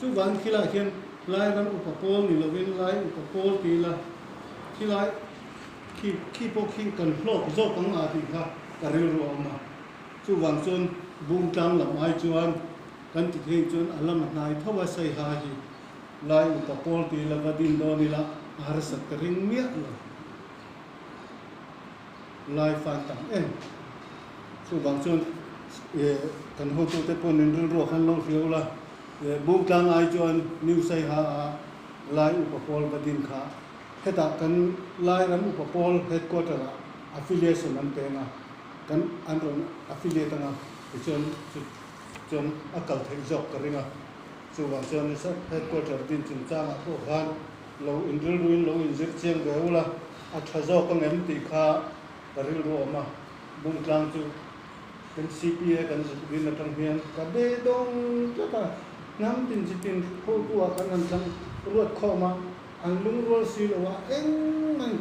Chuvang thilah hian Lairam upa pawl ni lovin Lai upa pawl ti ila khilai khi khi pawh khi kan hlawk zawk ang a tih kha ka rilru a awm a. Chuvang chuan Bungtlang lam ai chuan kan ti thei chuan a lam a hnai tho a Saiha hi Lai upa pawl ti ila va din dawn ila a harsat ka ring miah lo. Lai fan tam em. Chuvang chuan kan hotute pawhin in rilruah khan lo hriau la, Bungtlang ai chuan New Saiha ah Lai Upa Pawl va din kha hetah kan Lai ram Upa Pawl headquarter ah affiliation an peng a, kan an rawn affiliate anga tichuan chuan a kal theih zawk ka ring a. Chuvang chuan headquarter din chungchangah pawh khan lo in rilruin lo inzir chiang ve ula, a tha zawk angem tih kha ka rilru a awm a. Bungtlang chu kan CPA kan zuk din atang hian ka be dawng tlat a, hnam tin chi tin hotu ah kan han tlang ruat khawm a, an lungrual si lo a, engmah in